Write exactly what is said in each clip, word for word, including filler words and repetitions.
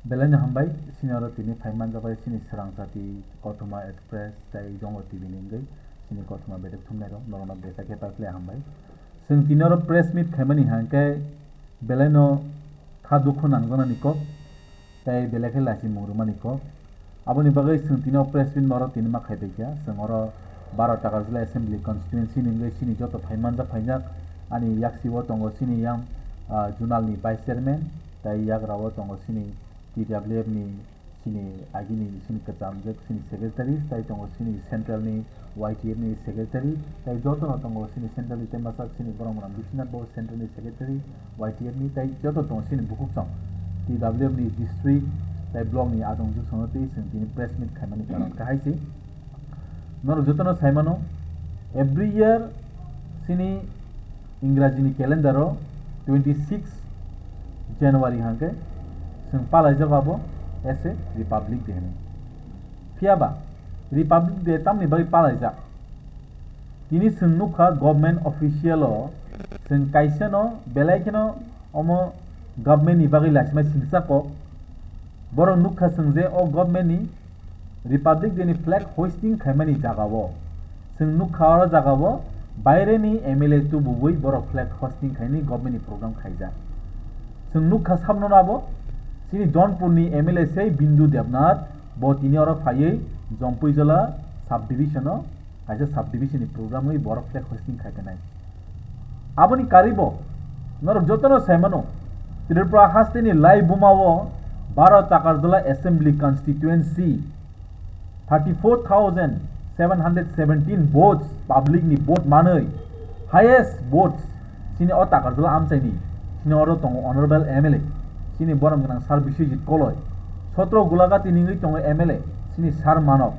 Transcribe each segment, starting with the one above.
Belai no hambai, sini oro tini phai manjak bai sini Swrang Jati Kothoma Express tei Jongo T V ni wngwi sini kothoma bedek thumnai rok norok no besa khe pai phle hambai. Chwng tini oro press meet khaimani hwnkhe belai no kha dukhu nangjaknani kok tei belai khe lachimung rwmani kok. Aboni bagwi chwng tini o press meet oro tini ma khaipai kha. Chwng oro baro Takarjala Assembly Constituency ni wngwi sini joto phai manjak phainjak ani yaksi o tongo sini yang, ah, Zonal ni Vice Chairman tei yagra o tongo sini T W F ni sini agini sini kwcham je sini secretary, tai tongo sini central ni Y T F ni secretary, tai joto no tongo sini central ni temasok sini borok mwnam Biswanath bo central ni secretary Y T F ni, tai joto tongo sini bukhuk song T W F ni district tai block ni adong jwk song tei chwng tini press meet khaimani karon kahai se. Norok jotono sai mano, every year sini Ingraji ni calendar o twenty six January hwnkhe chwng palaijago abo as a Republic Day hwnwi. Phiya ba Republic Day tamni bagwi palaijak? Tini chwng nukha government official o chwng kaisa no belai kheno omo government ni bagwi laisima singsa kok. Borok nukha chwng je o government ni Republic Day ni flag hoisting khaimani jagao. Chwng nukha oro jagao baireni M L A tububui borok flag hoisting khaini government ni program khaijak. Chwng nukha samno abo chini Donpur ni M L A sei Bindu Debnath, bo tini oro phaiwi Jompuijola sub division o kaisa sub division ni program wi borok flag hoisting khai tongnai. Aboni karwi bo norok jotono sai mano, Tripura haste ni lai buma o baro Takarjala Assembly Constituency thirty four thousand seven hundred seventeen votes public ni vote manwi highest votes sini o Takarjala amchaini sini oro tongo Honorable M L A sini borom gwnang Sir Biswajit Koloi, sotro Gulagati ningwi tongo M L A sini Sir Manok.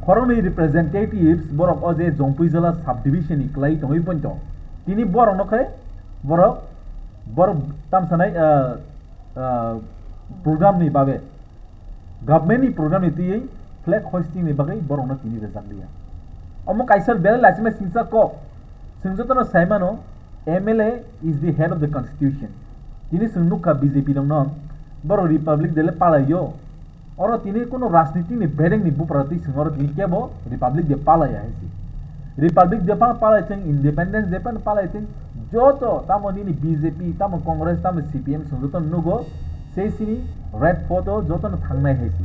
Khoroknwi representatives borok o je Jompuijola sub division ni kwlai tongwi ponto. Tini borok no khe borok, borok tamsanai, ah, ah, program ni babe, government ni program ni twiwi flag hoisting ni bagwi borok no tini rwjak liya. Omo kaisa belai lachima singsa kok. Chwng jotono sai mano, M L A is the head of the constitution. Tini chwng nukha B J P rok no, borok Republic Day le palaio. Oro tini kuno rajniti ni bedeng ni bupra twi chwng oro tini kebo Republic Day palai ya hai se. Republic Day phano palai thwng, Independence Day phano palai thwng, joto tamo nini B J P, tamo Congress, tamo C P M chwng joto nugo, sei sini red photo joto no thangnai hai se.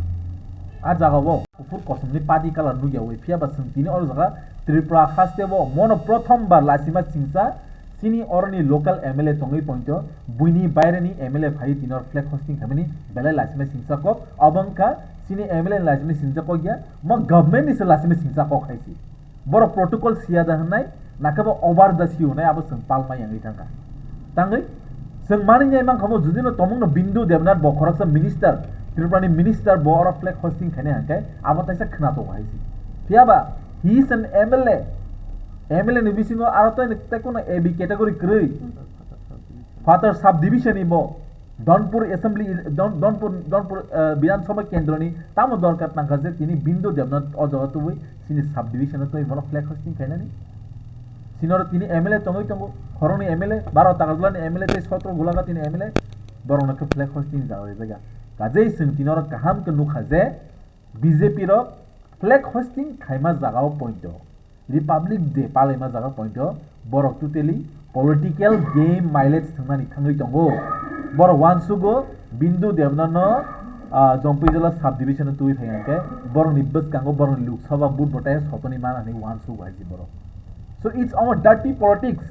A jaga o kuphur kosom ni party colour nukya wi, phiya ba chwng tini oro jaga Tripura haste o mono prothom bar lachima singsa sini oroni local M L A tongwi pointo, buini baireni M L A phaiwi tini oro flag hosting khaimani belai lachima singsa kok. Abo wngkha sini M L A ni lachima singsa kok ya, mo government ni se lachima singsa kok hai se. Borok protocol siya da hwnai, nakhe bo over the sea hwnai, abo chwng palma yangwi thangkha. Tangwi chwng manwi nai mankha mo, judino tomungno Bindu Debnath bo khoroksa minister, Tripura ni minister bo oro flag hosting khainai hwnkhe abo taisa khwnatok hai se. Phiya ba he is an M L A, M L A ni bisingo aro tei tei kono A B category kwrwi, Phatar sub division ni bo, Donpur assembly, Don-, Donpur, Donpur, eh, Bidhan Sabha kendroni tamo dorkar tangkha je tini Bindu Debnath o jaga tubui chini sub division o twi bono flag hosting khainani. Sinoro tini M L A tongwi tongo, khoroknwi M L A, baro Takarjala ni M L A tei sotro Gulagati ni M L A, borokno khe flag hosting jaga rijak ya. Kajei chwng tini oro kaham khe nukha je B J P rok flag hosting khaima jaga o poito. Republic Day palaima jaga pointo borok totally political game mileage thwngnani thangwi tongo. Borok uansugo Bindu Debnathno, ah, Jompuijala sub division o twi phai hwnkhe borokni bwskango borokni Lok Sabha vote bo tei sotoni mana hinwi uansugo hai se borok. So it's our dirty politics.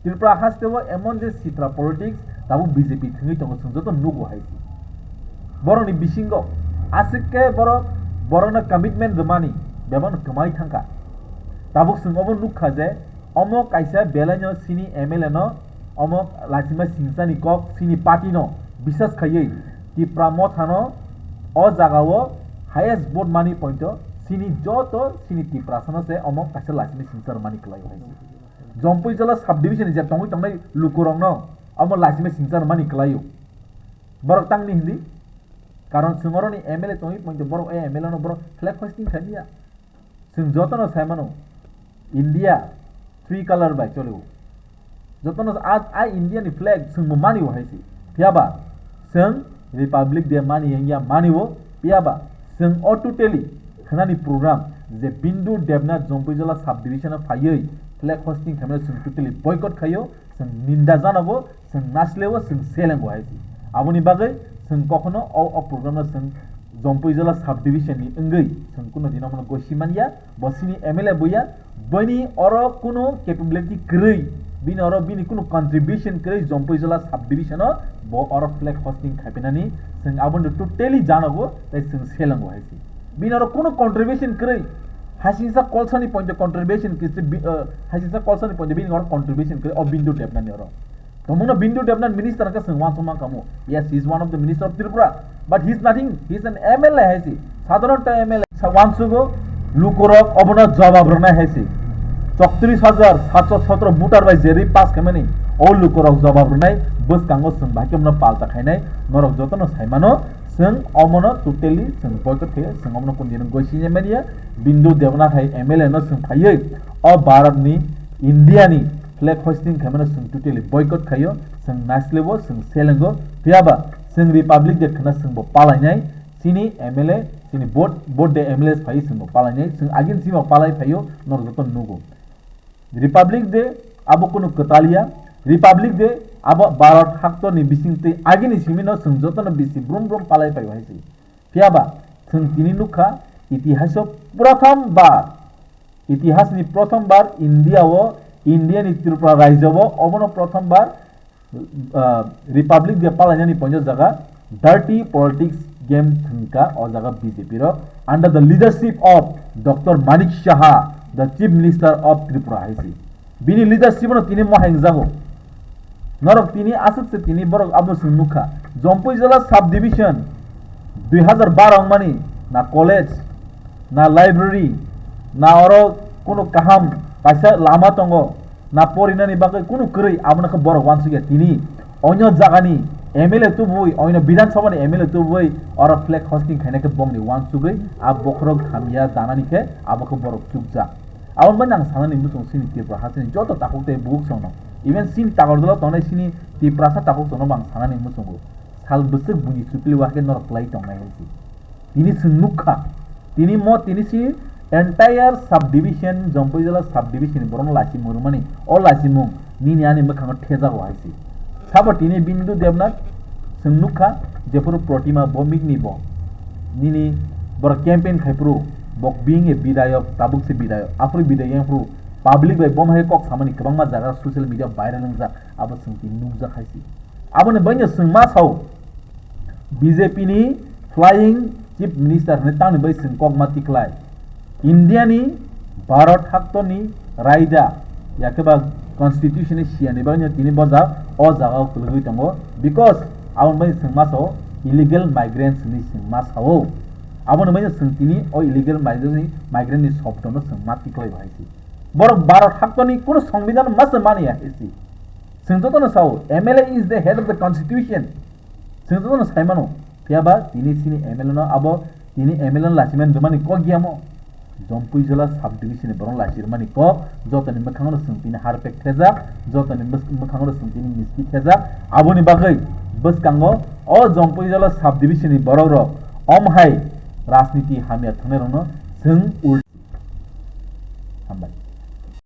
Tripura haste o emon je sitra politics tabuk B J P thwngwi tongo, chwng joto nugo hai se. Borokni bisingo aswk khe borok, borokno commitment rwmani bebakno kwmai thangkha. Tabuk chwng obo nukha je omo kaisa belaino chini M L A no omo lachima singchani kok chini party no bisas khaiwi Tipra Motha no o jaga o highest vote mani point o chini joto chini Tiprasa no se omo kaisa lachima singcha rwmani kwlai o hai se. Jompuijala sub division ni je tongwi tongnai lukurokno omo lachima singcha rwmani kwlaio. Borok tangni hindi? Karon chwng oroni M L A tongwi poito borok o M L A no borok flag hosting khaimya. Chwng jotono sai mano India three colour bai cholio. Jotono a, a India ni flag chwngbo manio hai se. Phiya ba chwng Republic Day mani yang ya mani o, piyaba, chwng o totally khnani program je Bindu Debnath Jompuijala subdivision o phaiwi flag hosting khaimano chwng totally boycott khaio, chwng ninda janogo, chwng nasleo, chwng selengo hai si. Aboni bagwi chwng kokhono o, o program no chwng Jompuijala subdivision ni wngwi chwng kuno dino mono gosi manya, bo chini M L A buya, bini oro kuno capability kwrwi, bini oro bini kuno contribution kwrwi Jompuijala subdivision o bo oro flag hosting khaipinani chwng abono totally janogo, tei chwng selengo hai si. Bini oro kuno contribution kwrwi, hasingsa kolsani point contribution kwrwi, bi-, uh, hasingsa kolsani point bini oro contribution kwrwi o Bindu Debnath ni oro. Tongmungno Bindu Debnath minister hwnkhe chwng uansukma kamo. Yes, he is one of the minister of Tripura, but he is nothing. He is an M L A hai si. Sadharanto M L A. Sa uansugo lukurok obono jawab rwnai hai si. Choktrish hajar satso sotro voter bai jerwi pass khaimani o lukurok jawab rwnai bwskango chwng bahai khe bono palta khainai norok jotono saimano chwng omono totally chwng boycott khaio chwng omono kundino goisi manya Bindu Debnath hai M L A no chwng phaiwi o Bharat ni India ni flag hosting khaimano chwng totally boycott khaio, chwng naslebo, chwng selengo, phiyaba chwng Republic Day khna chwngbo palainai, chini M L A, chini vote, vote day M L A phai chwngbo palainai, chwng agin chima palai phaio, norok joto nugo. Republic Day abo kunu kwtalia, Republic Day abo Bharat haktorni bisingtwi agini simino chwng jotono bisi brum brum palai phaio hai se. Phiyaba chwng tini nukha itihaso prothom bar Itihasni prothom bar India o, India ni Tripura rajyo o, obono prothom bar, ah, Republic Day palainani poino jaga dirty politics game thwngkha o jaga B J P rok under the leadership of Doctor Manik Saha, the Chief Minister of Tripura hai si. Bini leadership no tini moheng jago. Norok tini aswk se tini borok abo chwng nukha. Jompui Jala subdivision dui hazar baro wngmani na college, na library, na oro kunu kaham kaisa lama tongo, na porinani bagwi kunu kwrwi, abono khe borok uansukya tini. Onyo jagani M L A tubui, onyo Bidhan Sabhani M L A tubui oro flag hosting khainai khe bongni uansugwi a bokhorok hamya danani khe abo khe borok chukjak. Aboni bagwi ang sanani muchungo chini Tripura hasteni joto takhuk tei bukhuk songno, even chini Tagarjala tongnai chini Tiprasa takhuk songno bo ang sanani muchungo. Sal bwswk buini chukli o hakhe norok kwlai tongnai hai se. Tini chwng nukha, tini mo tini si entire subdivision, Jompui Jala subdivision ni borokno lachimung rwmani, o lachimung nini ani mwkhango thejago hai se. Sabo tini Bindu Debnath chwng nukha, jephuru Protima Bhowmik ni bo nini borok campaign khai phuru, bo being a bidayok, tabuk se bidayok, aphuru bidayok yang phuru public bai bo hai kok samani kwbangma jaga social media viral wngjak, abo chwng tini nukjak hai se. Aboni bagwino chwng ma sao, B J P ni flying chief minister hwnwi tamni bai chwng kok ma tiklai. India ni Bharat haktorni raida, yakhe ba constitution ni siyani bagwino tini bo ja-, o jaga o kwlwgwi tongo, because aboni bagwino chwng ma sao illegal migrants hwnwi chwng ma sao. Aboni bagwino chwng tini o illegal migrants ni, migrant ni shobdo no chwng ma tiklai bo hai se. Borok Bharat haktorni kunu songbidan ma se mani ya hai se. Chwng jotono sao, M L A is the head of the constitution. Chwng jotono sai mano. Phiyaba tini chini M L A no abo tini M L A no lachimani rwmani kok ya mo. Jompui Jala subdivision ni borok lachirmani kok, jotoni mwkhango no chwng tini harpek thejak, jotoni mwk-, mwkhango no chwng tini misti thejak. Aboni bagwi bwskango o Jompui Jala subdivision ni borok rok om hai rajniti hamya thwngnairokno chwng ulta